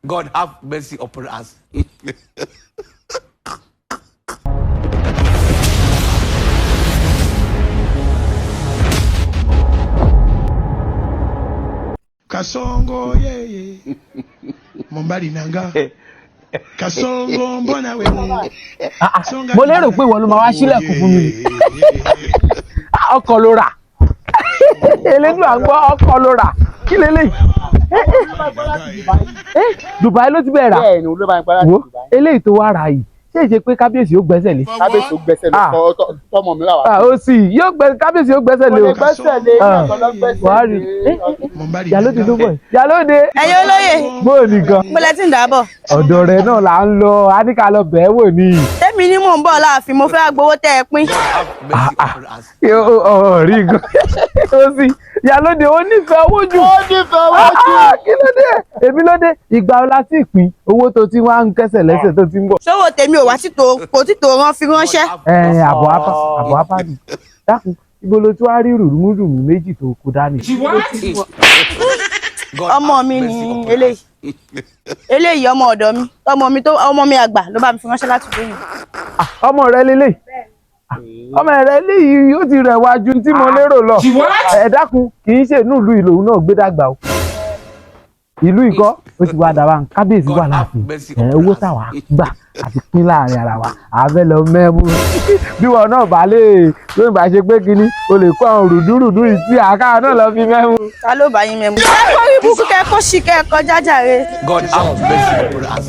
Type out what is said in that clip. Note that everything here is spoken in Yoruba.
God have mercy upon us. Kasongo yeye mobali na nga Kasongo mbona wewe Songa Mo lérò pé ìwọ ló máa wá sílẹ̀kùn fún mi. Ah, ọkọ̀ ló rà. Elédùn à ń gbọ́, ọkọ̀ ló rà. Kí leléyìí? Eh, Dubai ló ti bẹ̀rẹ̀ rà. Bẹ́ẹ̀ ni, olóba ń gbára. Wo eléyìí tó wá rà yìí, ṣé ìṣe pé kábíyèsí ó gbẹ́sẹ̀ lé? Kábíyèsí ó gbẹ́sẹ̀ lé. Ah. Tọmọ mi rà wá. Ah, ó sì yóò gbẹ, kábíyèsí ó gbẹ́sẹ̀ lé o. Kò lè gbẹ́sẹ̀ lé. Ah. Ìyàtọ̀ ló gbẹ́sẹ̀ Wàá rí. lé. Eh, mobali Ìyálóde ló bọ̀ yìí. Ìyálóde. Ẹ̀yin olóyè. Bó o nìkan. Mo lẹ ti ń dàbọ̀. Ọ̀dọ̀ rẹ̀ náà là ń lọ, a ní ká lọ bẹ̀ẹ́ wò ni. Tẹ́mi ní mò ń bọ̀ láàfin, mo fẹ́ gbowó tẹ́ ẹ pín. Have mercy upon us. Rí nǹkan. Ó sì Ìyálóde ó nífẹ̀ẹ́ owó jù. Ó nífẹ̀ẹ́ owó jù. Ah, kí ló dé? Èmi ló dé. Ìgbà ọlá tí ìpín owó tó ti wá ń kẹsẹ̀ lẹ́sẹ̀ tó ti ń bọ̀. Sówó tèmi ò wá títò, kò títò rán fi ránṣẹ́. Ẹ àbọ̀ apá, àbọ̀ apá ni. Dákun, ibo ló tún wá rí rùrùmúrùmù méjì tó kú dání? God Ọmọ have mi mercy ni upon us. eléyìí. Eléyìí ọmọ ọ̀dọ̀ mi, ọmọ mi tó ọmọ mi àgbà ló bá mi fi ránṣẹ́ láti lóyún. Ọmọ rẹ lélẹ̀. Ọmọ rẹ léyìí ó ti rẹwà ju tí mo lérò lọ. Ẹ dákun, kì í ṣe inú ìlú ìlòun náà gbé dàgbà o. Ìlú ìkọ́ ó ti wá dàbà, kábíyèsí wà láàfin. Ẹ owó táwa gbà àti pín láàrin ara wa, àfẹ́ lọ mẹ́mú. Bí wọn náà bá lè lóyún bá ṣe pé kínní, o lè kó àwọn rùdúrùdú yìí tí àká náà lọ fi mẹ́mú. Ta ló bá yín mẹ́mu? Ẹ kọ́ rí búkú kẹ́ kó sì kẹ́ ẹ kọjá jàre. God have mercy upon us.